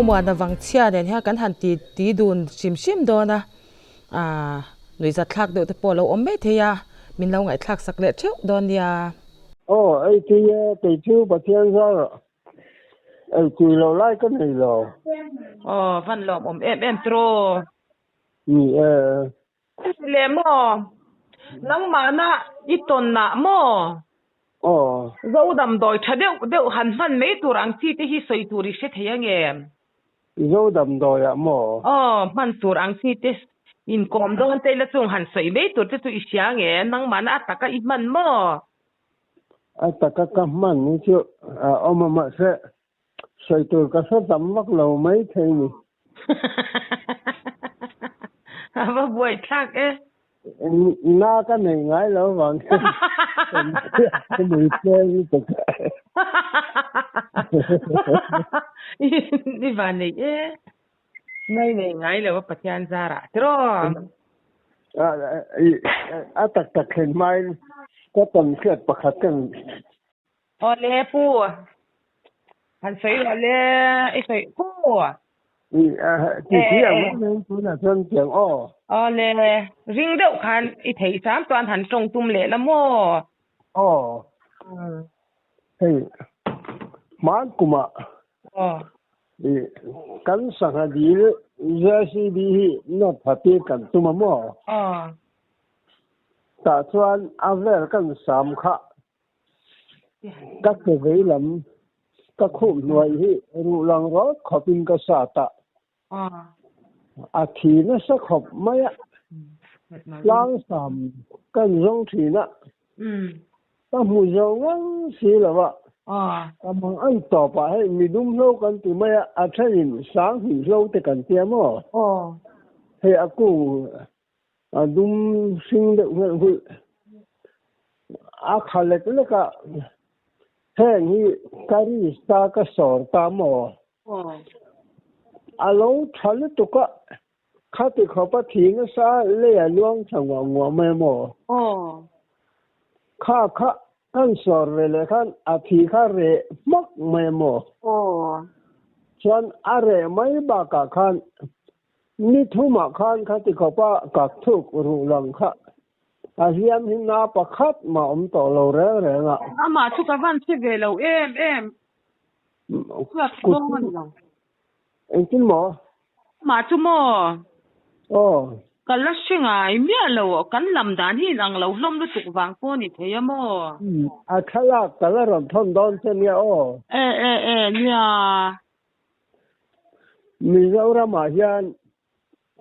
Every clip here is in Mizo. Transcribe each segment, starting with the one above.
Pu Muana Vangchhia nen hian kan han ti ti dun hrim hrim dawn a, aaa nuihzat thlak deuh te pawh a lo awm mai thei a, min lo ngaihthlak sak leh theuh dawn nia. Aw, ei tui e, kei chu Pathian zar ei tui lo lai ka nei lo. Aw, van lawm awm em em tiraw? Ni e. Le maw? Nangmahna i tawnah maw? Aw. Zo damdawi tha deuh deuh han hman mai tur ang chi te hi sawi tur i hre thei ang em? Zo damdawi ah maw? Aw, hman tur ang chi te inkawm dawn te ila chung han sawi mai tur te chu i hria ang em? Nangmahna a taka i hman maw? A taka ka hman hi chu a awm a mahse Sawi tur ka hre tam vak lo mai thei ni. A va buai thlak e. Na ka nei ngai lo vang hian ka nui tlem lutuk. I van nei e. Ngai nei ngai lo a Pathian zarah tiraw. A tak tak thlen hmain ka tam hriat pakhat ka Awle pu, han sawi rawh le, i sawi pu. Ti ti ang mai mai tunah chuan tiang aw. Awle, ring deuh khan i theih hram chuan han tawng tum leh la maw? Aw. Hei, hman kumah kan sangha dil JCB hi nawt tha tir kan tum a maw? Aw. Tah chuan a vel kan sam kha Ka ke vei lam ka khup hnuai hi ruh lang rawt khawpin ka sat a, a thi nasa khawp mai a, tlangsam kan zawng thin a, ka hmu zo ngang si lo a, ka mang an tawpah hei midum hlo kan ti mai a, a thenin sanghnih hlo te kan tia maw? Hei a kung A dum hring deuh nghelh nghulh. A kha lek lek a, heng hi ka risk ta ka sawr ta maw? A lo tha lutuk a, khati khawpa thi nasa lei a luang thla nguah nguah mai maw? Kha kha kan sawr ve leh khan a thi kha reh hmak mai maw? Chuan a reh mai bakah khan Ni thumah khan khati khawpa kak thuk ruh lang kha a hliam hi na pakhat mah awm tawh lo reng reng a. Amah chu ka van hre ve lo em em. Chhuak zawng a ni lo. Engtin maw? Amah chu maw? Aw. Ka la hre ngai miah lo, kan lam dan hi inang lo hlawm lutuk vang pawh a ni thei a maw? A thlalak ka la rawn thawn dawn che nia aw. E e e nia. Mizoramah hian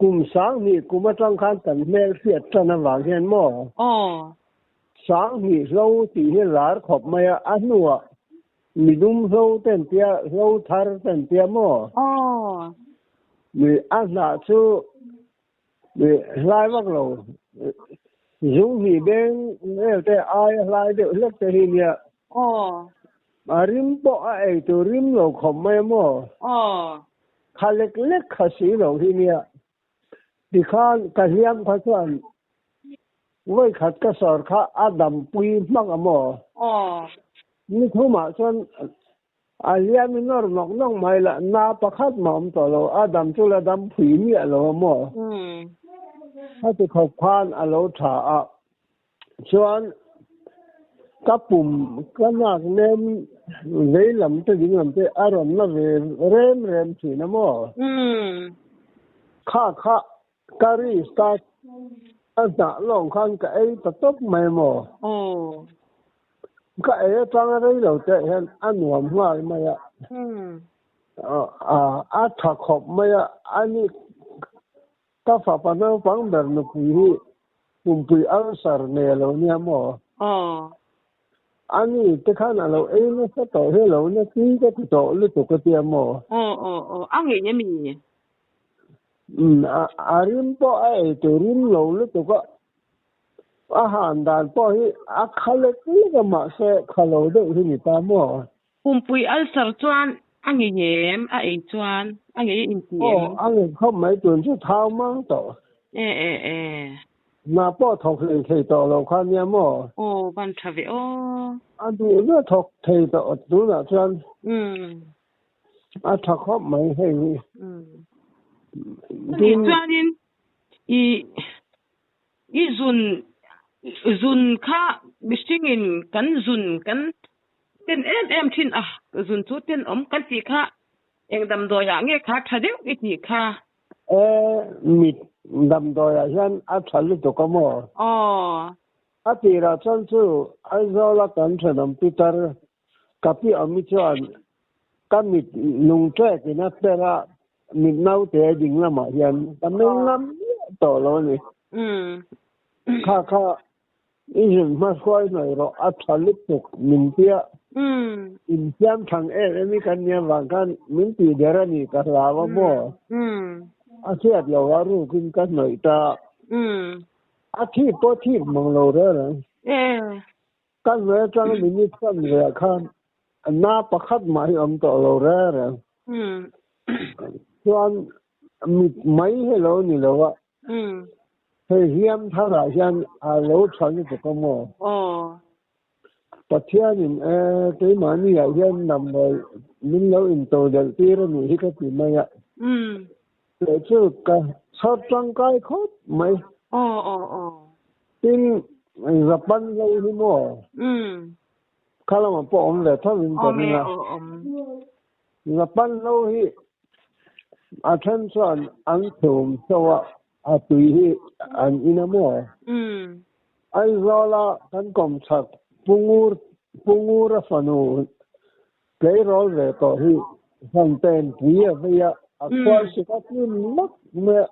kum sanghnih kum atang khan kan hmel hriat tan avang hian maw? Aw. Sanghnih hlo tih hi lar khawp mai a, a hnuah midum hlo ten tia, hlo thar ten tia maw? Aw. Mi a hnah chu mi hlai vak lo, zunghnih beng vel te aia hlai deuh hlek te hi nia. Aw. A rim pawh a ei tur rim lo khawp mai a maw? Aw. Kha lek lek kha si lo hi nia. Tikhan ka hliam kha chuan vawikhat ka sawr kha a dampui hmak a maw? Aw. Ni thumah chuan A hliam i nawr nawk nawk mai lah, na pakhat mah awm tawh lo, a dam chu la dam phui miah lo a maw? Khati khawp khan a lo tha a, chuan ka pum ka nak nem vei lam te ding lam te a rawn la ve rem rem thin a maw? Kha kha ka risk a, a hnah lawng khan ka ei ta tawp mai a maw? Ka ei atanga rei lo teh hian a nuam nghal mai a, a tha khawp mai a, ani ka fapa naupang ber nupui hi pumpui ulcer nei a lo nia maw? Ani te khan a lo ei nasa tawh hi a lo na chi ka ti tawh lutuk a tia maw? Aw aw aw, a ngei em i? A rim pawh a ei tur rim lo lutuk a. A han dan pawh hi a kha lek lek a mahse kha lo deuh hi ni ta maw? Pumpui ulcer chuan a ngei em? A ei chuan a ngei a inti em? Aw, a ngei khawp mai tun chu thau mang tawh. E e e. Hna pawh thawk hlei thei tawh lo kha nia maw? Aw, van tha ve aw. A duh na thawk thei tawh tunah chuan. Umm. A tha khawp mai hei hi. Ani chuanin i i zun zun kha mihringin kan zun kan ten em em thin a, zun chu tenawm kan tih kha eng damdawiah nge kha tha deuh i tih kha? E, mit damdawiah hian a tha lutuk a maw? Aw. A tirah chuan chu Aizawla kan thenawm pitar ka pi awmi chuan ka mit lung ṭekin a per a, mit naute ding lamah hian ka meng ngam miah tawh lo a ni. Kha kha i zun hmahruai hnaih rawh a ṭha lutuk min tia insiam thang em em i kan nia vang khan min tih der a ni ka hlau a maw? A hriat lo a rukin ka hnawih ta. A thip pawh thip mang lo reng reng. Ka hnuai atanga minute san ve ah khan na pakhat mah hi awm tawh lo reng reng. Chuan mit mai hi lo ni lo a, hei hliam thar ah hian a lo tha lutuk a maw? Pathianin e keimahni ah hian damdawi min lo intodelh tir a nih hi ka ti mai a. Leh chu ka chhar tangkai khawp mai. Tin, Japan ho hi maw? Kha lamah pawh awm ve tho in ka ring a. Japan ho hi a then chuan an chhum tho a, a tui hi an in a maw? Aizawla kan kawmchhak Pu Ngur, Pu Ngura fanu Tleirawl ve tawh hi hman pen pui a vei a, a khual sik a tlin lawk mai a.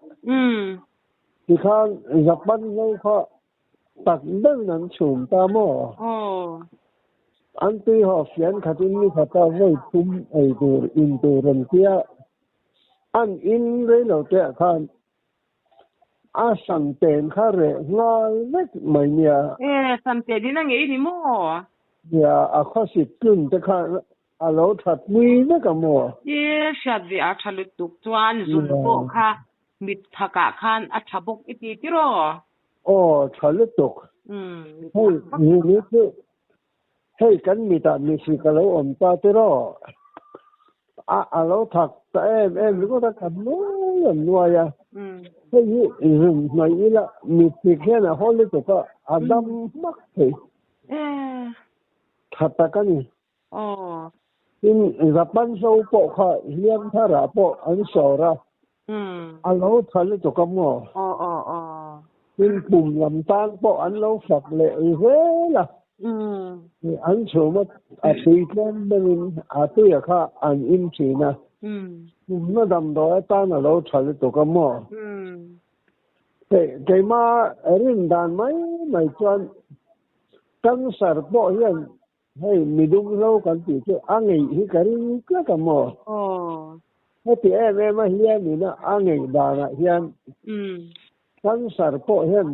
Tikhan Japan ho kha tak deuhin an chhum ta maw? An tui haw fian khatin ni khata vawi thum ei tur in tur an tia, an in rei lo te ah khan a san pen kha reh nghal vek mai nia. E, san pen in a ngei ni maw? Nia, a khawsik tlun te kha a lo that mui vek a maw? E, hriat ve a tha lutuk chuan zun pawh kha mit thakah khan a tha bawk i ti tiraw? Aw, tha lutuk. Hei, zun hi chu Hei kan mitah mihring a lo awm ta tiraw? A a lo thak ta em em ringawt a, kan nuai an nuai a. Hei hi zun hnaih ila mihring hian a haw lutuk a, a dam hmak thei. Tha tak a ni. Tin, Japan ho pawh kha hliam tharah pawh an sawr a, A lo tha lutuk a maw? Tin pum lam tan pawh an lo fak leh zel a. An chhum a, a tui tlem deuhin a tuia kha an in thin a. Pumna damdawi atan a lo tha lutuk a maw? Keima rin dan mai mai chuan cancer pawh hian Hei midum hlo kan tih chu a ngeih hi ka ring tlat a maw? Heti em em a hianin a ngeih danah hian cancer pawh hian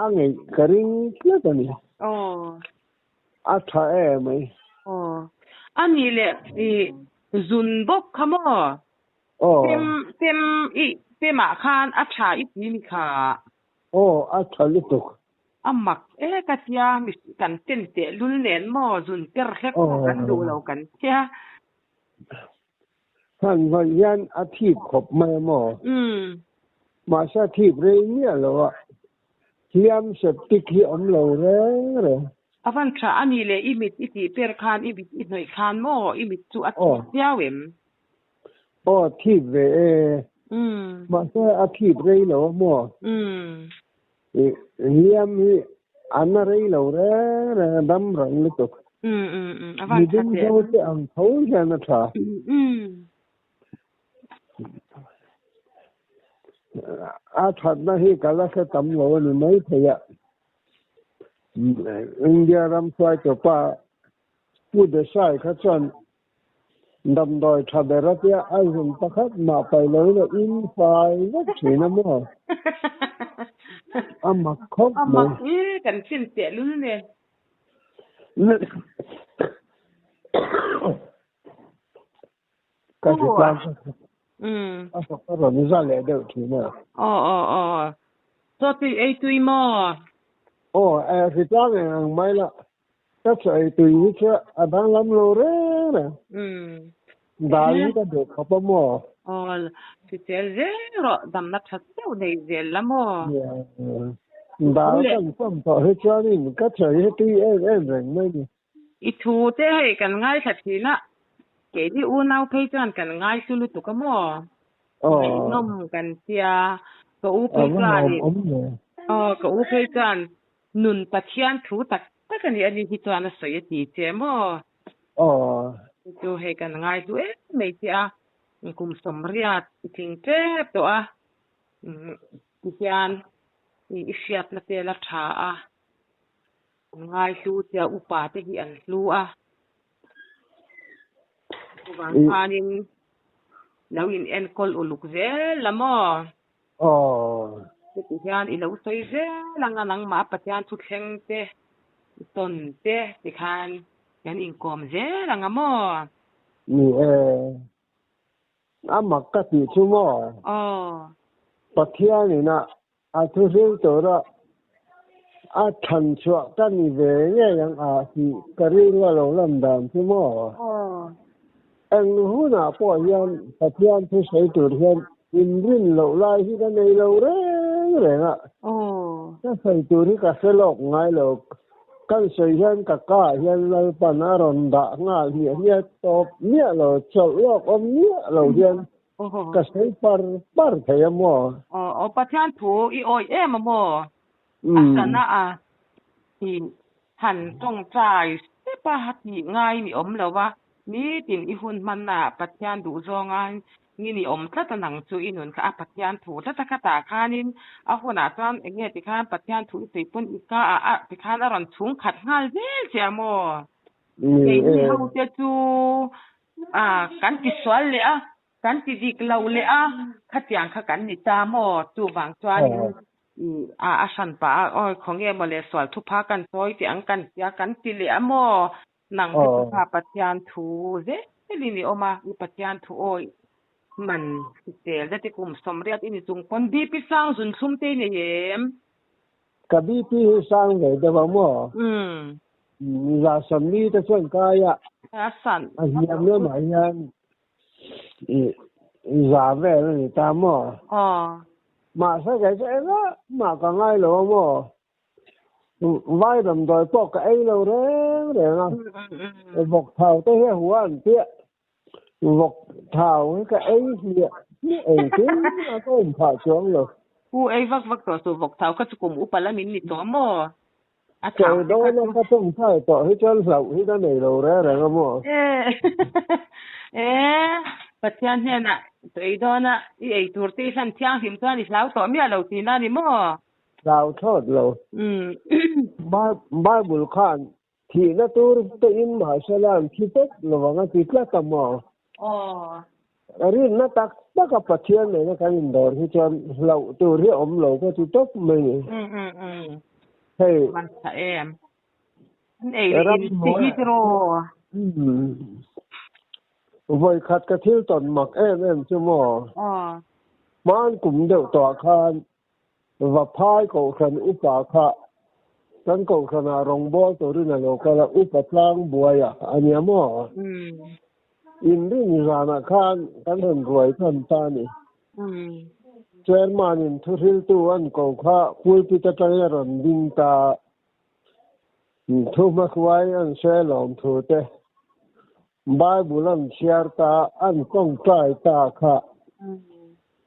a ngeih ka ring tlat a ni. A tha em mai. A nih leh i zun bawk kha maw? Pem pem i pemah khan a tha i ti ni kha. Aw a tha lutuk. A mak e ka tia, mi kan ten teh lul nen maw zun ter hlek pawh kan duh lo kan tia. Hman vaih hian a thip khawp mai a maw? Mahse a thip rei miah lo a, hliam septic hi awm lo reng reng. A van tha a nih leh i mit i tih per khan i mit i hnawih khan maw i mit chu a thip viau em? Aw thip ve e. Mahse a thip rei lo a maw? Hliam hi a na rei lo reng reng a dam rang lutuk. Midum zo te ang tho hian a tha. A thatna hi ka la hre tam lo a ni maithei a. India ram hruaitupa Pu Desai kha chuan Damdawi tha ber a tia a zun pakhat mah pai lo in a in fai vek thin a maw? A mak khawp mai. A mak i kan chin teh lul nen. Ka hritlang kha a thawk a rawn za leh deuh thin a. Aw aw aw. Chaw tui ei tui maw? Aw hritlang eng ang mai la. Ka chaw ei tui hi chu a danglam lo reng reng. Dal hi ka duh khawp a maw? Aw, hrisel zel rawh, damna tha deuh nei zel la maw? Dal kan pawm tawh hi chuanin ka chawi hi tui em em reng mai ni. I thu te hei kan ngaithla thin a, keini unau phei chuan kan ngaihlu lutuk a maw? Ngaihnawm kan tia, ka u phei chuanin, aw ka u phei chuan nun Pathian thu tak tak a ni a ni hi chuan a sawi a ti che maw? Aw. Chu hei kan ngaihlu em mai che a, kum sawmriat i tling tep tawh a, tihian i hriatna te la tha a, an ngaihlu che a, upa te hi an hlu a, chuvang khanin lo in enkawl uluk zel la maw? Aw. Heti hian i lo sawi zel ang a, nangmah Pathian thu thleng te, i tawn te tikhan kan inkawm zel ang a maw? Ni e. A mak ka tih chu maw? Aw. Pathian ina a thu hril tura a thlan chhuah ka ni ve ngei ang a tih ka rilru a lo lan dan chu maw? Aw. Eng hunah pawh hian Pathian thu sawi tur hian inrin loh lai hi ka nei lo reng reng a. Ka sawi tur hi ka hre lawk ngai lo. Kan sawi hian ka kaah hian Lalpan a rawn dah nghal hmiah hmiah tawp miah lo, chawlh lawk awm miah lo hian ka sawi par par thei a maw? Aw, Pathian thu i awih em a maw? A sana a i han tawngtai step a tih ngai ni awm lo va, nitin i hun hmanna ah Pathian duh zawnga ngi ni awm tlat a nang chu i nun kha a Pathian thu tlat a khatah khanin a hunah chuan eng nge tikhan Pathian thu i sawi pawn i ka ah a tikhan a rawn chhung khat nghal zel che a maw? Keini ho te chu a kan tisual leh a Kan ti dik lo leh a, khatiang kha kan ni ta maw? Chuvang chuanin a a hran pah a, awi khawnge maw le sual thupha kan chawi teh ang kan tia kan ti leh a maw? Nang te chu kha Pathian thu zelin i awm a, i Pathian thu awi man hrisel zet i kum sawmriat i ni chung pawn BP sang zun thlum te i nei em? Ka BP hi sang ve deuh a maw? Za sawmli te chuan kai a, a hniam lamah hian za vel a ni ta maw? Aw. Mahse kei chu engah mah ka ngai lo a maw? Vai damdawi pawh ka ei lo reng reng a. Vawk thau te hi a hua an piah. Vawk thau hi ka ei hmiah hmiah engtin a ka awm phah chuang lo. U ei vak vak tawh suh vawk thau kha chu kum upa lamin ni tawh maw? A thau te kha chu. Ka tawngtai tawh hi chuan hlauh hi ka nei lo reng reng a maw? E Pathian hnenah tui dawna i ei tur te i hlan thianghlim chuan i hlau tawh miah lo tihna a ni maw? Hlau thlawt lo. Bible khan thihna tur te in mahsela an thi vek lovang a ti tlat a maw? Aw. Rinna tak tak a Pathian nena kan indawr hi chuan hlauh tur hi a awm lo ka ti tawp mai ni. Hei. Man tha em. An ei leh in ti hi tiraw. Vawi khat ka thil tawn mak em em chu maw. Aw. Hman kum deuh tawh ah khan Vaphai kohhran upa kha kan kohhranah rawngbâwl turin a lo kal a, upa tlang buaia a nia maw? Inrin zanah khan kan rawn ruai tan ta a ni. Chairman-in thuhriltu an ko kha pulpit atangin a rawn ding ta a, thu hmahruai an sawi alawm thu te, Bible an chhiar ta, an tawngtai ta kha.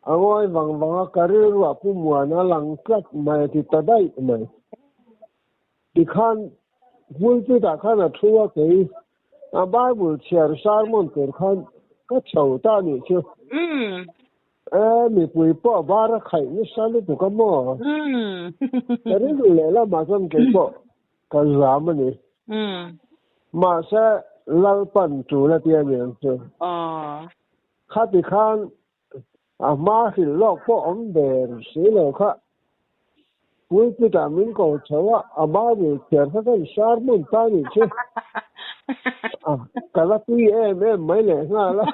A ngawi vang vang a, ka rilruah Pu Muana a lang tlat mai a ti ta daih mai. Tikhan pulpit ah khan a thu a kei a Bible chhiar sermon tur khan ka chho ta a nih chu. E mipui pawh a bar a khaih nasa lutuk a maw? Ka rilru lehlamah chuan kei pawh Ka zam a ni. Mahse, Lalpan tul a ti a niang chu. Khati khan a hma hrilh lawk pawh awm der si lo kha. Pulpit ah min ko chho a, a Bible chhiar kha kan sermon ta nih chu. Ka la tui em em mai leh nghal a.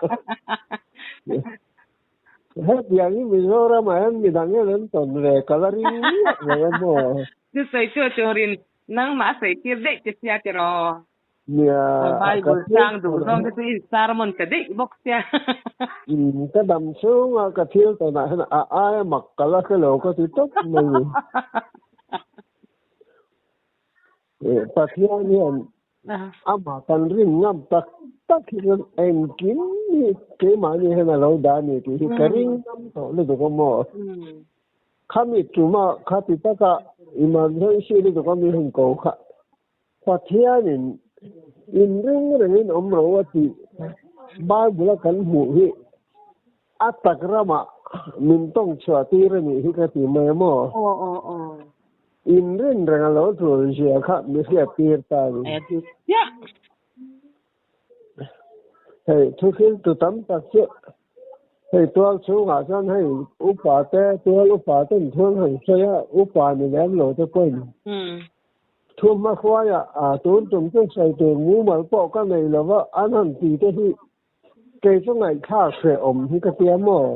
Hetiang hi Mizoram ah hian midang hian an tawn ve ka la ring miah lo a maw? Chu sawi chu turin nangmah a sawi tir daih che sia tiraw? Nia ka Bible thil chang duh tawnah zawng hi te chu in sermon ta daih bawk sia. Umm ka dam chhunga ka thil tawnah hian a aia mak ka la hre lo ka ti tawp mai ni. Pathian hian amah kan rin ngam tak tak hi chuan engkim hi keimahni hian a lo dah a ni tih hi ka ring ngam tawh lutuk a maw? Khami tuma khati taka emergency lutuk a mi hun ko kha Pathianin inring rengin awm ro a tih Bible a kan hmuh hi a tak ramah min tawng chhuah tir a nih hi ka ti mai a maw? Inrin reng a lo tul zia kha mi hriat tir ta a ni. Hei thuthil tu tam tak chu hei tual chhungah chuan hei upa te tual upa ten thu an han sawi a, upa ni lem lo te pawhin thu hmahruaiah tun tum chu sawi tur mumal pawh ka nei lo va, an han ti te hi kei chu ngaihthlak hrehawm hi ka tia maw?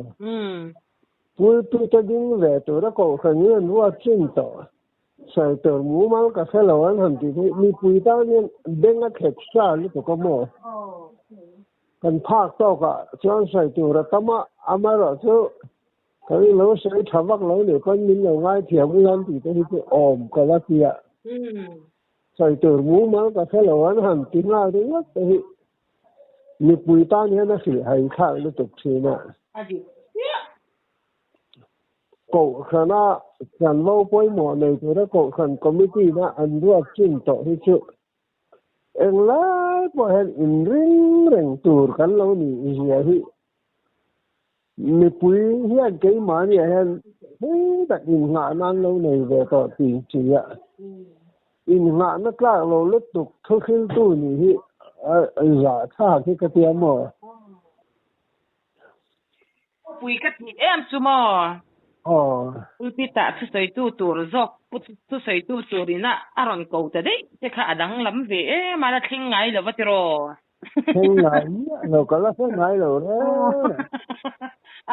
Pulpit a ding ve tura kohhran in an ruat chin tawh. Sawi tur mumal ka hre lo an han tih hi mipui tan hian beng a thlep sa lutuk a maw? Kan phak tawkah chuan sawi tur a tam a, amaherawh chu kan in lo sawi tha vak lo nih pawn min lo ngaithiam ula an tih te hi chu awm ka la ti a. Sawi tur mumal ka hre lo an han ti nghal ringawt te hi mipui tan hian a hrilhhai thlak lutuk thin a. Kohhrana chanvo pawimawh nei tura Kohhran Committee-na an ruat chin tawh hi chu englai pawh hian inring reng tur kan lo nih zia hi mipui hian keimahniah hian thui tak innghah nan lo nei ve tawh tih chi a, innghahna tlak lo lutuk thuhriltu nih hi zahthlak hi ka tia maw? Pui ka tih em chu maw? Aw. Pulpit-ah thusawitu tur zawk thusawitu turin a a rawn ko ta daih te kha a danglam ve em a, la thleng ngai lo va tiraw? Thleng ngai miah lo, ka la hre ngai lo reng reng.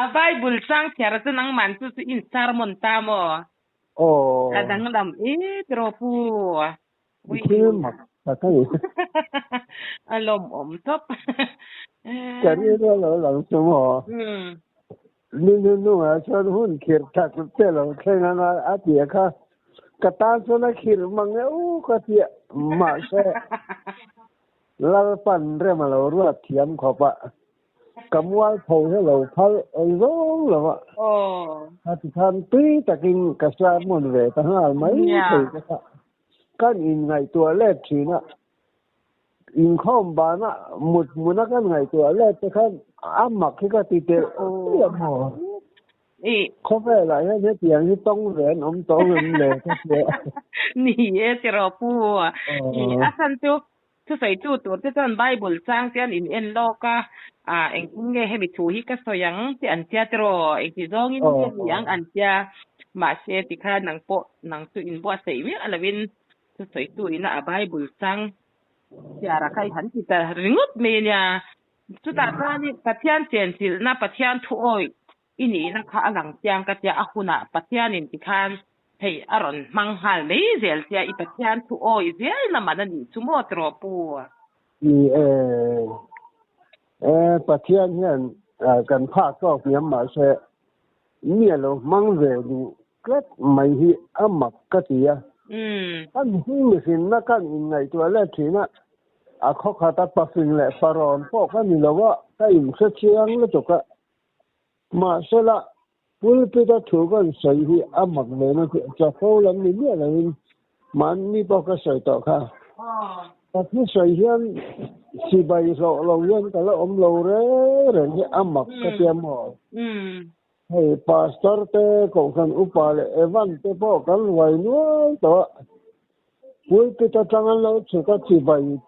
A Bible chang chhiar chu nangman chu chu in sermon ta maw? Aw. A danglam e tiraw pu? Thil mak tak a ni. A lawmawm tawp. Ka rilru a lo lang chu maw? Ni hnuhnungah chuan hun khirh tak te lo thleng anga a ti a kha. Ka tan chuan a khirh mang e u ka ti a, mahse Lalpan rem a lo ruat thiam khawp a, ka mualpho hi a lo phal zawng lo a. Kha ti khan tui takin ka sermon ve ta nghal mai thei te kha. Kan inngaihtuah let thin a, inkhawm bana mut hmuna kan ngaihtuah let te khan a mak hi ka ti telh telh a maw? Khawvelah hian hetiang hi tawng ve an awm tawh ngem le ka ti a. Ni e tiraw pu. A chhan chu thusawitu tur te chuan Bible chang te an in en lawk a, engtin nge hemi thu hi ka sawi ang tih an tia tiraw, engti zawngin nge ni ang an tia. Mahse tikhan nang pawh nang chu inbuatsaih miah lovin thusawitu ina a Bible chang chhiar a kha i han ti ta ringawt mai a nia. Chutah chuanin Pathian chenchilhna, Pathian thu awih i nihna kha a lang chiang ka tia, a hunah Pathianin tikhan hei a rawn hmang nghal mai zel tia i Pathian thu awih zel na man a nih chu maw tiraw pu? Ni e, e Pathian hian kan phak tawk hniam mahse mi a lo hmang ve duh tlat mai hi a mak ka ti a. Kan hming mihrinna kan inngaihtuah let thin a, a khawkhata pafing leh parawn pawh ka ni lo a, ka inhre chiang lutuk a. Mahsela, pulpit a thu kan sawi hi a mak ve na chu chafo lam ni miah loin mahni pawh ka sawi tawh kha. Ka thusawi hian chibai hlawh lo hian ka la awm lo reng reng hi a mak ka tia maw? Hei Pastor te, Kohhran upa leh Evan te pawh kan ruai nual tawh a, pulpit atang an lo chhuk a chibai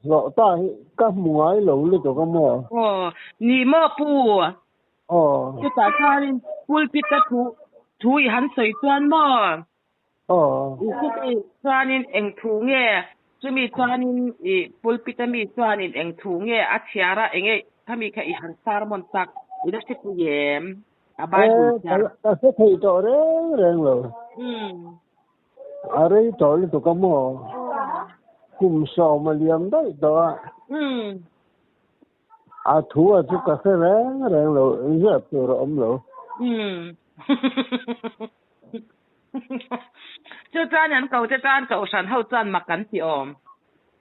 Hlawh ta hi ka hmu ngai lo lutuk a maw? Aw, ni maw pu? Aw. Chutah chuanin pulpit a thu thu i han sawi chuan maw? Aw. Chumi chuanin eng thu nge? Chumi chuanin i pulpit a mi chuanin eng thu nge a chhiar a enge khami kha i han sermon tak i la hre pui em? A Bible chhiar. E, ka hre thei tawh reng reng lo. A rei tawh lutuk a maw? Kum sawm a liam daih tawh a. A thu a chu ka hre reng reng lo, ziak tur a awm lo. Chu chuan an ko te chuan kohhran ho chuan mak an ti awm.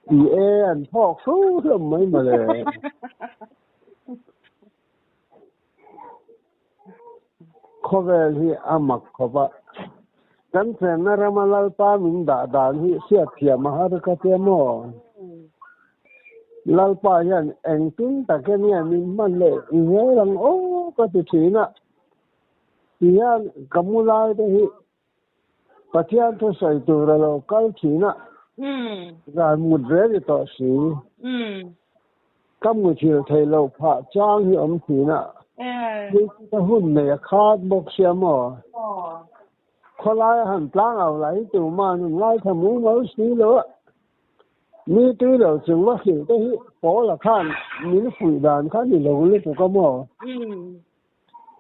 Ti e, an phawk fo hlawm mai mawle. Khawvel hi a mak khawp a, kan chenna rama Lalpa min dah dan hi hriatthiam a har ka tia maw? Lalpa hian engtin takin nge min hman leh zel ang aw ka ti thin a, ti hian ka mu lai te hi Pathian thusawi tur a lo kal thin a, zan mut ve ni tawh si. Ka muthilh theih loh phah chang hi awm thin a, puipuita hun nei a khat bawk sia maw? Khawlai a han tlang au lai hi tuman an ngaithla mumal si lo a, mi tui lo chung va hrilh te hi Paula khan min fuih dan kha ni lo lutuk a maw?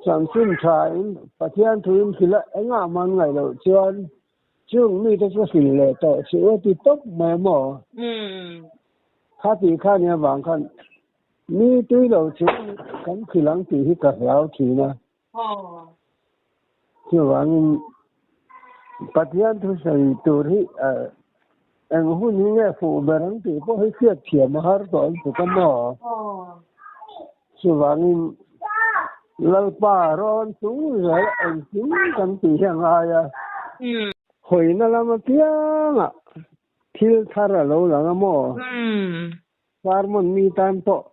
Chanchin thain Pathian thuin hrilh a engah man ngaih loh chuan chung mite chu hrilh leh tawh suh a ti tawp mai a maw? Kha tih kha nia vang khan mi tui lo chu kan hrilh ang tih hi ka hlau thin a. Chuvangin Pathian thusawi tur hi eng hun hi nge fuh ber ang tih pawh hi hriat thiam a har tawh an tuk a maw? Chuvangin Lalpa rawn chung zel engkim kan tih hi a ngai a. Hawina lam apiangah thil thar a lo lang a maw? Sermon mi tan pawh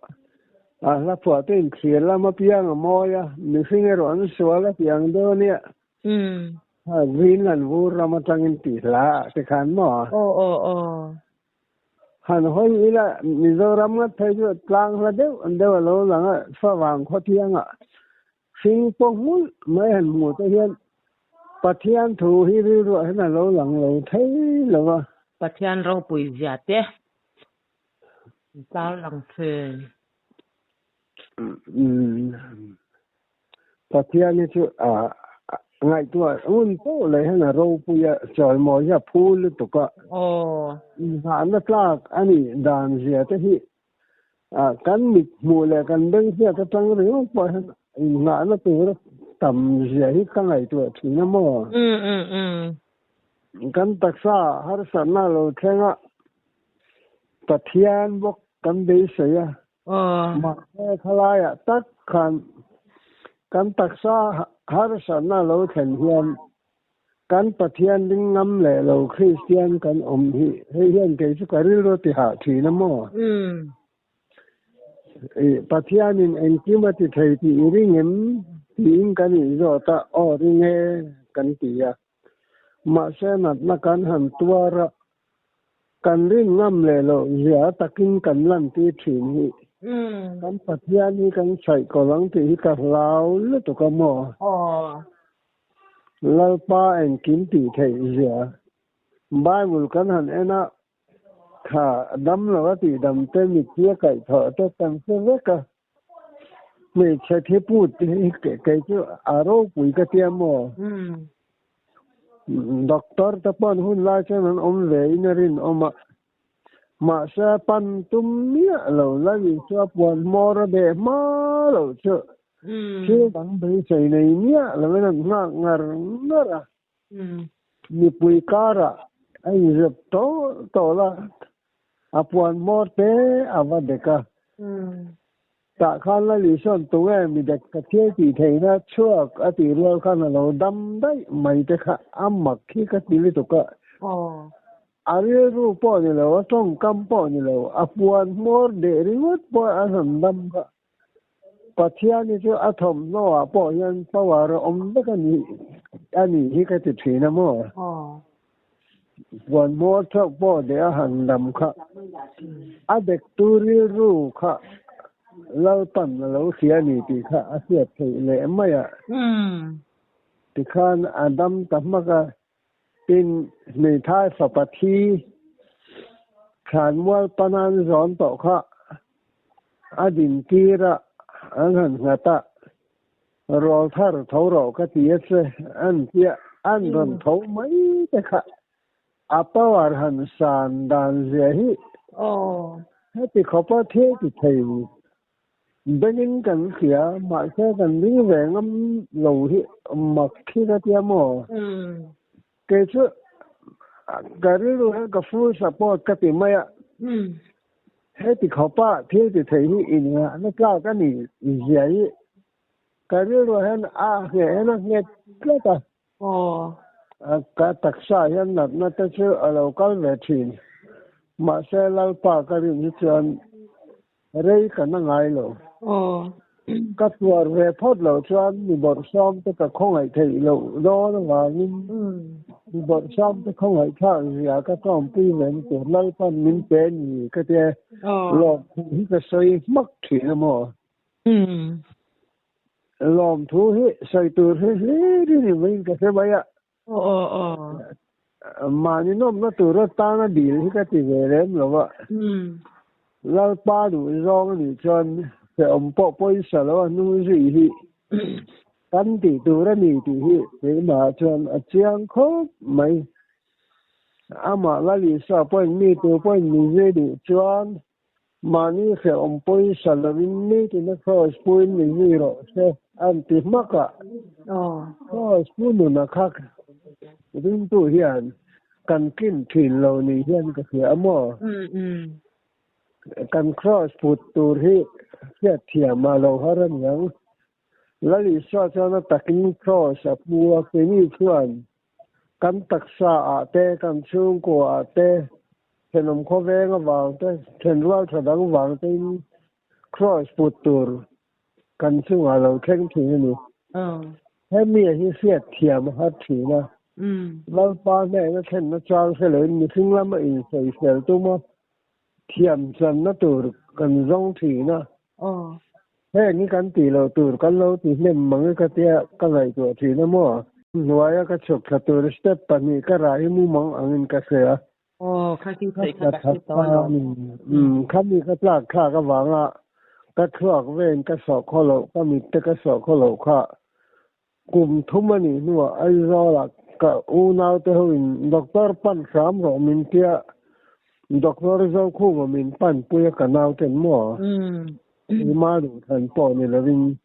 a hla phuah te inthlir lam apiang a mawi a, mihring erawh an sual a tih ang dawn nia. Greenland vur ram atangin tih hla ah te khan maw? Aw aw aw. Han hawi ila Mizoram ngat phei chu tlang hla deuh deuh a lo lang a, favang khawthiangah hring pawh nghulh mai han hmuh te hian Pathian thu hi rilruah hian a lo lang lo thei lo va. Pathian ropui zia te tar lang thin. Pathian hi chu ngaihtuah ngun pawh leh hian a ropui a, chawimawi hi a phu lutuk a. Inghahna tlak a nih dan zia te hi kan mit hmuh leh kan beng hriat atang ringawt pawh hian inghahna tur a tam zia hi ka ngaihtuah thin a maw? Kan taksa harsatna lo thleng a, Pathian bawk kan beisei a. Mahse khalaiah tak khan kan taksa harsatna lo thlen hian kan Pathian ding ngam leh lo Kristian kan awm hi hei hian kei chu ka rilru a ti hah thin a maw? Pathianin engkim a ti thei tih i ring em? tiin kan inzawt a, aw ring e kan ti a. Mahse natna kan han tuar a, kan rin ngam leh loh zia takin kan lantir thin hi. Kan Pathian hi kan chhaih kawlh ang tih hi ka hlau lutuk a maw? Lalpa engkim tih theih zia Bible kan han en a, kha dam lo a tih dam te mitthi a kaih thawh te kan hre vek a. Hmeichhe thi put te hi kei chu a ropui ka tia maw? Doctor te pawn hun lai chuan an awm ve in a rinawm a, mahse pan tum miah lo la Isua puan hmawr a beh hma loh chu thil dang beisei nei miah lovin an nghak ngar ngar a. Mipui karah a inzep tawlh tawlh a, a puan hmawr te a va dek a. Tah khan Lalisawm tunge mi dek ka thil tih theihna chhuak a tih rual khan a lo dam daih mai te kha a mak hi ka ti lutuk a. A rilru pawh ni lo, a tawngkam pawh ni lo, a puan hmawr deh ringawt pawh a rawn dam kha. Pathian hi chu a thawmhnaw ah pawh hian power a awm vek a ni a nih hi ka ti thin a maw? Puan hmawr theuh pawh deh a han dam kha a dektu rilru kha Lalpan a lo hria a ni tih kha a hriat theih leh mai a. Tikhan a dam ta hmak a, tin hmeithai fapa thi thlanmual panan zawn tawh kha a din tir a, an han nghat a, rawl thar tho rawh ka ti a che an tia, an rawn tho mai te kha. A power han san dan zia hi. Aw. Heti khawpa thil ti thei bengin kan hria, mahse kan ring ve ngam lo hi mak khi ka tia maw? Kei chu ka rilru hian ka full support ka ti mai a. Heti khawpa thil ti thei hi inngahna tlak a ni zia hi ka rilru hian a ngheh hian a nghet tlat a. Aw. Ka taksa hian natna te chu a lo kal ve thin. Mahse Lalpa ka rin hi chuan rei ka na ngai lo. Aw. Ka tuar ve phawt loh chuan mi bawrhsawm te ka khawngaih theih loh dawn avangin mi bawrhsawm te khawngaih thlak zia ka tawmpui ve na tur Lalpan min pe ni ka tia lawmthu hi ka sawi hmak thin a maw? Lawmthu hi sawi tur hi hlir i ni maiin ka hre mai a. Aw aw aw. Mahni nawmna tur atana dil hi ka ti ve lem lo a. Lalpa duh zawng a nih chuan hrehawm pawh pawisa lo a hnung zui hi kan tih tur a ni tih hi keimah chuan a chiang khawp mai. Amah Lalisua pawhin mi tur pawhin min zui duh chuan Mahni hrehawm pawisa lovin nitina Kraws puin min zui rawh se an ti hmak a. Kraws pu nuna kha ringtu hian kan tlin thin lo ni hian ka hria a maw? Kan Kraws put tur hi hriatthiam a lo har a niang. Lal Isua chuan a takin Kraws a pu a, keini chuan Kan taksa ah te, kan chhungkua ah te, thenawm khawveng avang te, thenrual tha dang vang tein Kraws put tur kan chungah lo thleng thin a ni. Hemi hi hriat thiam a har thin a. Lalpa hnehna thlenna chang hre loin mihring lama insawisel tum a, thiam channa tur kan zawng thin a. Heng hi kan tih loh tur kan lo ti hnem mang e ka tia ka ngaihtuah thin a maw? Hnuaia ka chhuk thla tur step pahnih ka rah hi mumang angin ka hria. Aw, kha hi sawi kha ka hre tawh lo. Umm, khami ka tlak thlak avanga ka thluak vein ka sawh khaw loh, ka mit te ka sawh khaw loh kha kum thum a nih hnuah Aizawlah ka unaute hoin doctor pan hram rawh min tia doctor Zokhuma min panpui a ka nauten maw? Keimah duhthlan pawh ni lovin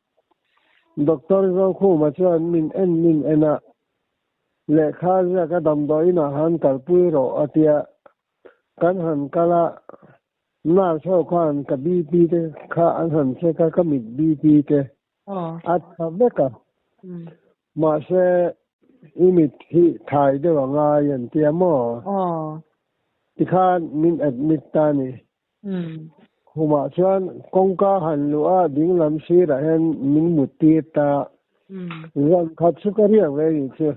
doctor Zokhuma chuan min en min en a, lehkha ziaka damdawiinah han kalpui rawh a tia kan han kal a, nurse ho khan ka BP te kha an han check a, ka mit BP te. A tha vek a, mahse i mit hi thai deuh a ngai an tia maw? Tikhan min admit ta a ni. Khumah chuan kawngka han luh a dinglam sirah hian min mut tir ta. Zan khat chu ka riak ve nih chu.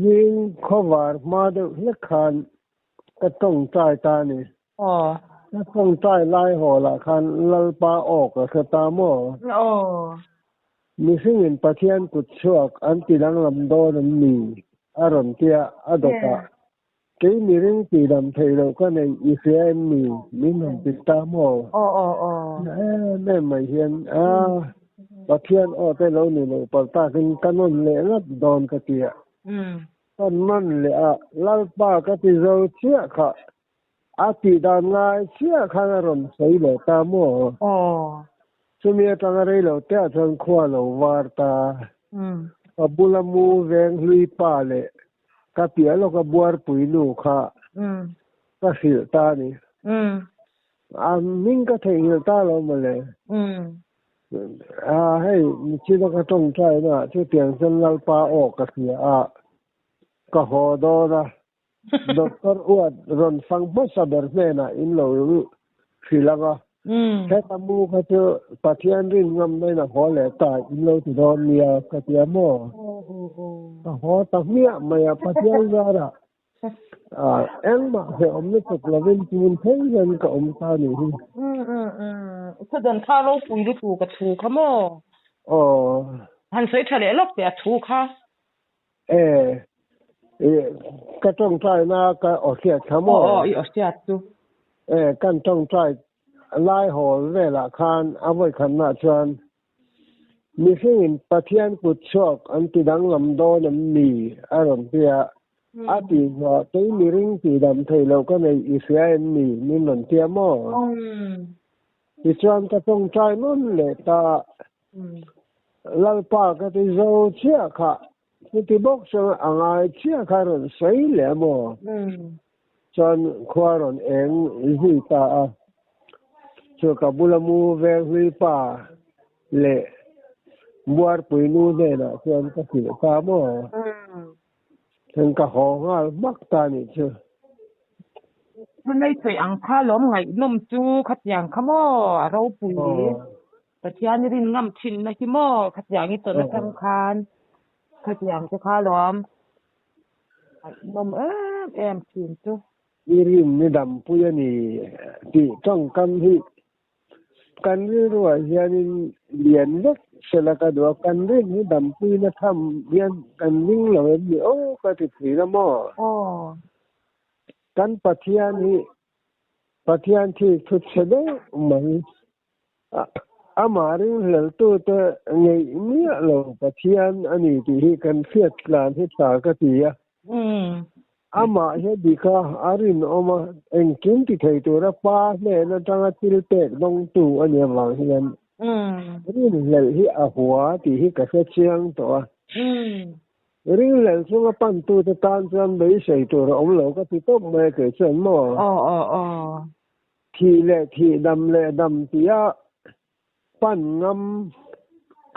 Zing khawvar hma deuh hlek khan ka tawngtai ta a ni. Aw. Ka tawngtai lai hawlah khan Lalpa aw ka hre ta maw? Aw. Mihringin Pathian kut chhuak an ti danglam dawn em ni? A rawn ti a, a dawt a. Kei miring tihdam theih loh ka neih i hria em ni? Min rawn ti ta maw? Aw aw aw. Na em em mai hian a, Pathian aw te lo ni lo palh takin ka nawn leh ngat dawn ka ti a. Ka nawn leh a, Lalpa ka ti zo chiah kha. A tih dan ngai chiah khan a rawn sawi leh ta maw? Aw. Chumi atanga rei lo te ah chuan khua lo var ta. Ka bula mu veng hlui pa leh ka piah lawka buarpui nu kha ka hrilh ta a ni. A hming ka theihnghilh ta lo mawle. A hei michina ka tawngtai na ah chutiang chuan Lalpa aw ka hria a, ka haw dawn a. Doctor Uat rawn fang hmasa ber hnenah in lo hrilh ang a, heta mu kha chu Pathian rin ngam na in a haw leh ta in lo ti dawn nia ka ti a maw? Ka haw ta hmiah mai a, Pathian zarah engmah hrehawm lutuk lovin tun thleng hian ka awm ta nih hi. Thudawn kha ropui lutuk a thu kha maw? Aw. Han sawi tha leh lawk teh a thu kha. E, ka tawngtai na ka aw hriat kha maw? Aw, i aw hriat chu. E, kan tawngtai lai hawl velah khan a vawikhatnah chuan mihringin Pathian kut chhuak an ti danglam dawn em ni? a rawn ti a. A tih hnuah kei miring tihdam theih loh ka neih i hria em ni? Min rawn tia maw? Tichuan ka tawngtai nawn leh ta a, Lalpa ka ti zo chiah kha, chuti bawk chuan a ngai chiah kha rawn sawi leh a maw? Chuan khua rawn eng zui ta a, chu ka bula mu venghlui pa leh Buarpui nu hnenah chuan ka hrilh ta maw? Chuan ka haw nghal hmak ta nih chu. Chulei sawi ang kha lawm ngaihnawm chu khatiang kha maw a ropui Pathian i rin ngam thinna hi maw khatiang i tawn atang khan khatiang te kha lawm ngaihnawm em em thin chu. I rin ni dampui a ni tih tawngkam hi Kan rilruah hianin lian vek sela ka duh a, kan rin hi dampuina tham hian kan ring lo em ni aw ka ti thin a maw? Kan Pathian hi Pathian thik thu chhe deuh mai a, amah ringhleltute ngeih miah lo Pathian a ni tih hi kan hriat tlan hi tha ka ti a. Amah hi dik a, a rinawm a, engkim ti thei tura pa hnen atanga thil pek dawngtu a nih avang hian rinhlelh hi a hua tih hi ka hre chiang tawh a. Rinhlelh chunga pantute tan chuan beisei tur a awm lo ka ti tawp mai a kei chuan maw? Thih leh thih, dam leh dam tia Pan ngam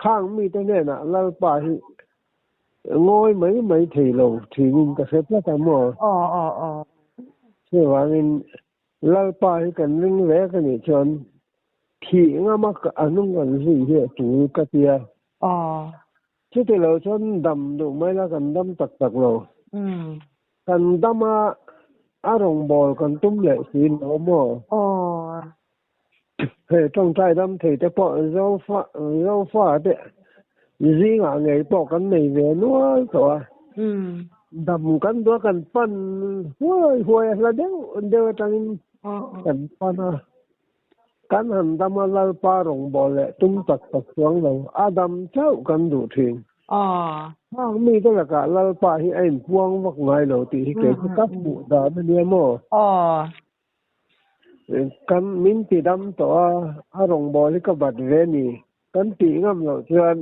khang mite hnenah Lalpa hi ngawi mai mai thei lo thinin ka hre tlat a maw? Chuvangin Lalpa hi kan ring vek a nih chuan thih ngama a hnung kan zui hi a tul ka ti a. Chuti lo chuan dam duh mai la kan dam tak tak lo. Kan dam a, a rawngbâwl kan tum leh si lo maw? Hei tawngtai dam thei te pawh Zofa Zofa te zingah ngei pawh kan nei ve nual tawh a. Dam kan duh a kan pan huai huai a hla deuh deuh atangin kan pan a. Kan han dam a Lalpa rawngbâwl leh tum tak tak chuang lo a dam chauh kan duh thin. Hang mite lakah Lalpa hi a inpuang vak ngai lo tih hi kei chu ka hmuh dan a nia maw? Kan min ti dam tawh a, a rawngbâwl hi ka bat ve a ni. Kan tih ngam loh chuan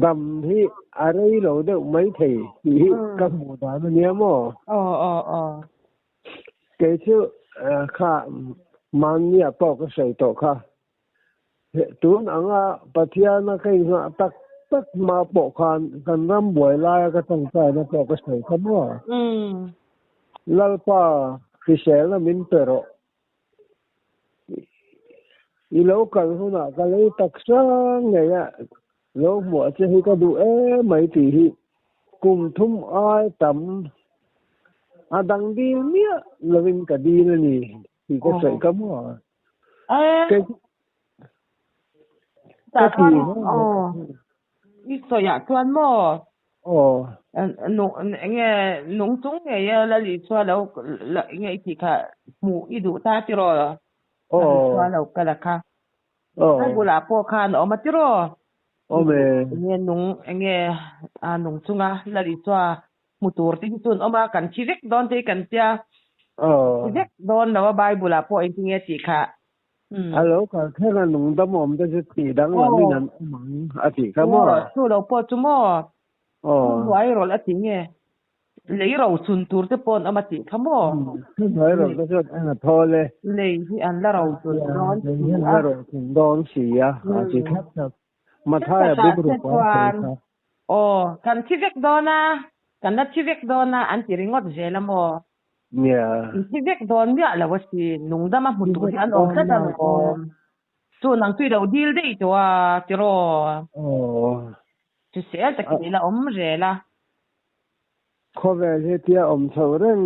dam hi a rei lo deuh mai thei tih hi ka hmuh dan a nia maw? Kei chu kha mahnia pawh ka sawi tawh kha. Tun anga Pathiana ka inngah tak tak hma pawh khan kan ram buai laia ka tawngtaina pawh ka sawi kha maw? Lalpa hriselna min pe rawh. I lo kal hunah ka lei taksa ngei a, lo hmuah che hi ka duh em mai tih hi kum thum ai tam a dang dil miah lovin ka dil a ni tih ka sawi kha maw? Eh. Ka ti I sawiah chuan maw? Aw. Enge nung chung ngei a Lal Isua lo enge i tih kha hmuh i duh ta tiraw? Aw. Lal Isua lo kal a kha. Aw. Bible ah pawh khan a awm a tiraw? Awm e. Enge nung enge nung chunga Lal Isua hmu tur te hi chu an awm a, kan thi vek dawn te hi kan tia. Thi vek dawn lo a Bible ah pawh engtin nge tih kha. A lo kal thleng a nung dam awm te chu tih danglam in an awm ang a tih kha maw? Chu lo pawh chu maw? Thuhnuai rawlh a ti nge? Lei ro chhun tur te pawh an awm a tih kha maw? Thuhnuai rawlh te chuan eng a thawl e. Lei hi an la ro chhun dawn si a. Lei hi an la ro chhun dawn si a, a ti thlap thlap. Mathaia Thenkhatah buk te ruk a sawi chuan kha. Aw, kan thi vek dawn a, kan la thi vek dawn a an ti ringawt zel a maw? Nia. In thi vek dawn miah lo a sin, nungdam a hmu Thi tur vek hi an awm dawn tlat a. alawm. Chu nang chu i lo dil daih tawh a, tiraw? Aw. Hrisel takin i la awm zel a. Khawvel hi tia awm chho reng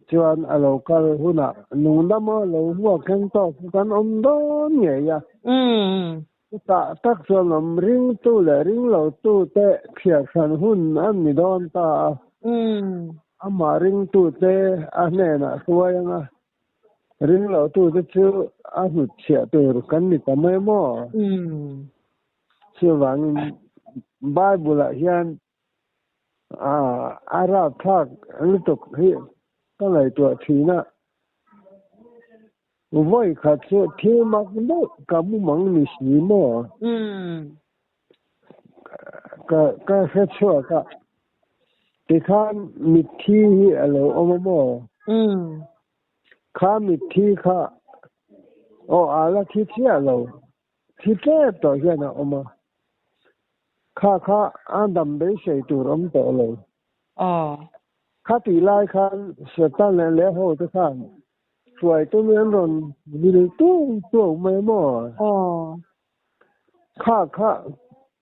chuan a lo kal hunah nungdama lo hmuak thleng tawk chu kan awm dawn ngei a. Chutah tak chuan awm ringtu leh ringlotu te thliarhran hun an ni dawn ta a. Amah ringtute a hnenah hruai anga ringlotute chu a hnutchhiah tur kan ni ta mai maw? Chuvangin Bible-ah hian. A rapthlak lutuk hi ka ngaihtuah thin a. Vawi khat chu thil mak deuh ka mumang ni si maw? Ka ka hre chhuak a, tikhan mitthi hi a lo awm a maw? Kha mitthi kha aw a la thi chiah lo, thi tlep tawh hian a awm a. Kha kha a dam beisei tur awm tawh lo. Kha tih lai khan Satan leh leh ho te khan hruaitu mi an rawn vil tung tuau mai maw? Kha kha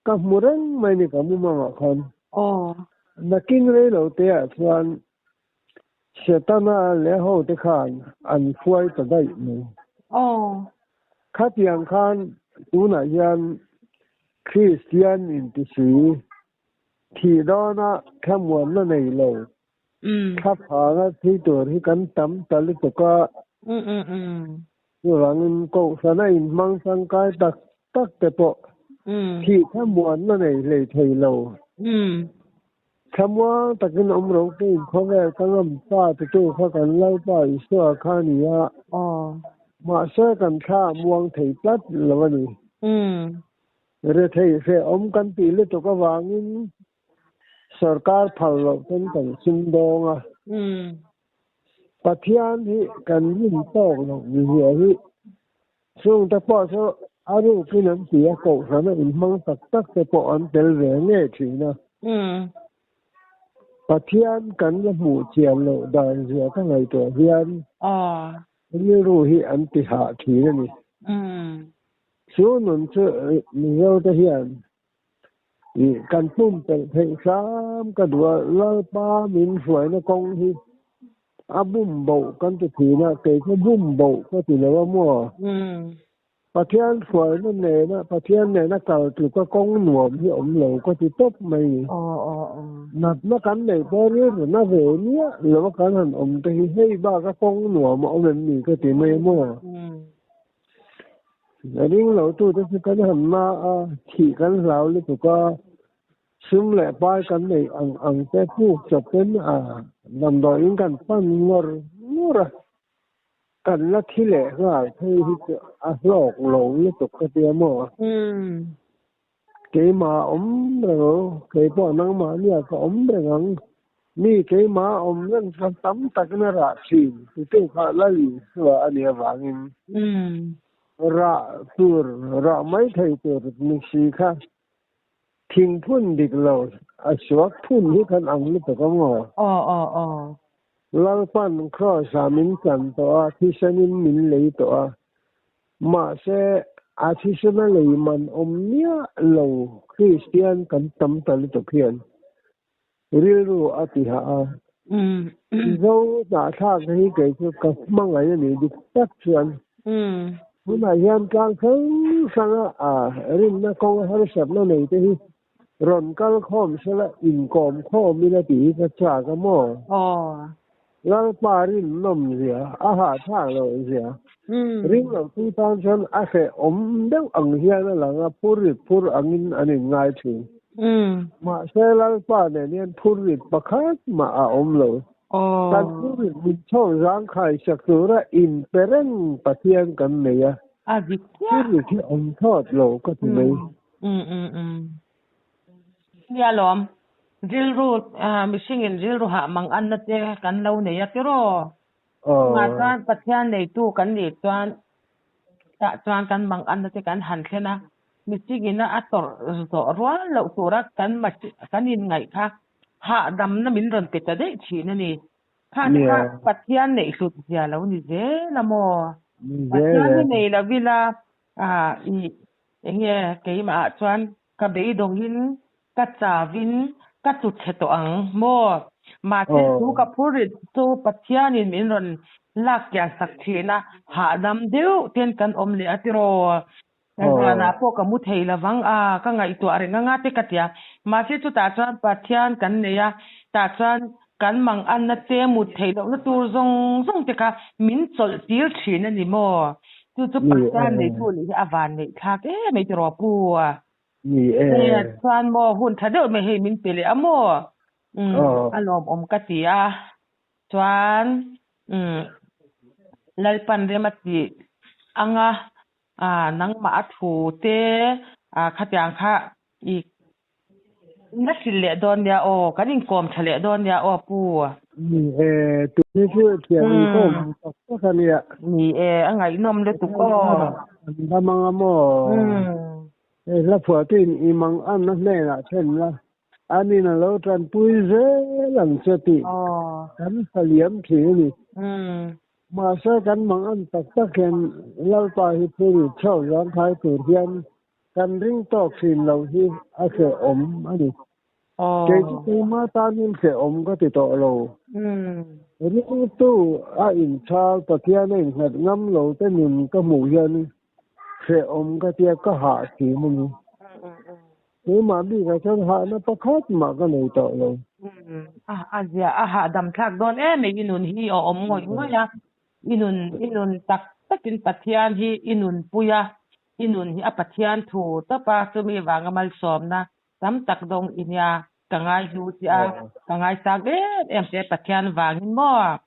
ka hmu reng mai ni ka mumangah khan. Nakin rei lo te ah chuan Setana leh ho te khan an hruai ta daih mai. Khatiang khan tunah hian Kristian intisi thih dawna thlamuanna nei lo thlaphanga thi tur hi kan tam ta lutuk a. Chuvangin Kohhrana inhmang tangkai tak tak te pawh thih thlamuanna nei hlei thei lo. Thlamuang takin awm ro te in khawvel ka ngam pa titu kha kan Lalpa Isua kha a ni a. Mahse kan thla a muang thei tlat lo a ni. Rethei hrehawm kan tih lutuk avangin sorkar phal loh ten kan sumdawng a. Pathian hi kan rin tawk loh zia hi chungte pawh chu a rukin an ti a, kohhrana inhmang tak tak te pawh an tel ve ngei thin a. Pathian kan la hmuh chian loh dan zia ka ngaihtuah hian rilru hi an ti hah thin a ni. Chu nun chu Mizote hian Kan pumpelh theih hram ka duh a, Lalpa min hruaina kawng hi a bum boh kan ti thin a, kei kha bum boh ka ti lo a maw? Pathian hruaina nena, Pathian nena kal tluka kawng nuam hi awm lo ka ti tawp mai. Natna kan neih pawh rilru na ve miah lo a kan han awm te hi hei bak a kawng nuam a awm em ni ka ti mai a maw? A ring lo tute chu kan han na a, thih kan hlau lutuk a, sum leh pai kan neih ang ang te puk chawpin a damdawiin kan pan ngawr ngawr a, kan la thi leh nghal phei hi chu a hlawk lo lutuk ka tia maw? Keimah awm reng ang, keipawh nangmah nia ka awm reng ang, mi keimah awm reng chuan tam takin a rah thin titu kha Lal Isua a nih avangin rah tur, rah mai thei tur ni si kha thing phun dik lo, a suak phun hi kan ang lutuk a maw? Lalpan Kraws-ah min chan tawh a, thisenin min lei tawh a, Mahse, a thisena lei man awm miah lo Kristian kan tam ta lutuk hian rilru a ti hah a. Mizo hnahthlak hi kei chu ka hmangaih a nih dik tak chuan tunah hian tlang hrang hranga a rinna kawnga harsatna nei te hi Rawn kal khawm sela inkawm khawm ila tih hi ka chak a maw? Lalpa rin nawm zia, a hahthlak loh zia, ring lo tu tan chuan a hrehawm deuh ang hian a lang a, phur rit phur angin an inngai thin. Mahse Lalpa nen hian phur rit pakhat mah a awm lo. Kan phur rit min chhawk zangkhai sak tura inpe reng Pathian kan nei a, phur rit hi awm thlawt lo ka ti mai. Um um um. Nia lawm. Rilru ah mihringin rilru hah mang anna te kan lo nei a tiraw? Chungah chuan Pathian neitu kan nih chuan tah chuan kan mang anna te kan han thlen a, mihringin a tawrh zawh rual loh tura kan kan inngaih kha hahdamna min rawn pe ta daih thin a ni. Kha te kha Pathian neih hlut zia lo ni zel a maw? Pathian hi nei lo ila ah ih Enge keimah ah chuan ka beidawngin ka chauin ka tlu chhe tawh ang maw? Mahse chu ka phur rit chu Pathianin min rawn lak kian sak thin a, hahdam deuh ten kan awm leh a tiraw? Zanah pawh ka mu thei lovang a, ka ngaihtuah reng anga te ka tia. Mahse chutah chuan Pathian kan nei a, tah chuan kan manganna te mut theih lohna tur zawng zawng te kha min chawlh tir thin a ni maw? Chu chu Pathian neitu nih hi a van neih thlak em mai tiraw Pu a? Ni e. Chuan maw hun tha deuh mai hei min pe leh a maw? A lawmawm ka ti a, chuan Lalpan rem a tih anga nangmah a thu te khatiang kha i la hrilh leh dawn nia aw, kan inkawm tha leh dawn nia aw Pu. Ni e, tuni chu thian inkawm ang tak tak a nia. Ni e, a ngaihnawm lutuk aw. An dam anga maw? Hei hla phuahtuin i mang anna hnenah then la, anin a lo tanpui zel ang che tih kan hla liam thin a ni. Mahse kan mang an tak tak hian Lalpa hi phur chho zangkhai tur hian kan ring tawk thin lo hi a hrehawm a ni. Kei chu keima tanin hrehawm ka ti tawh lo. Ringtu a inchhal Pathian a innghat ngam lo te nun ka hmuh hian hrehawm ka tia ka hah thin a ni. Keimah bikah chuan hahna pakhat mah ka nei tawh lo. A zia a hahdam thlak dawn em em i nun hi a awm ngawih ngawih a. I nun i nun tak takin Pathian hi i nunpui a, i nun hi a Pathian thu tawp a, chumi vanga malsawmna tam tak dawng i nia ka ngai hlu che a, ka ngaisang em em che Pathian vangin maw?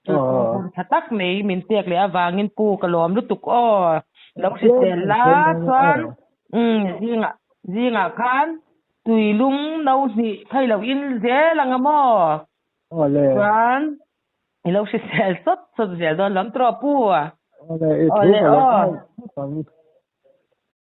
Chu chu hun tha tak mai min pek leh avangin pu ka lawm lutuk aw. Lo hrisel la chuan umm zingah zingah khan tuilung no hnih phei lo in zel ang a maw? Chuan I lo hrisel sawt sawt zel dawn lam tawh pu. Awle i thu ka lo nghal phawt ang.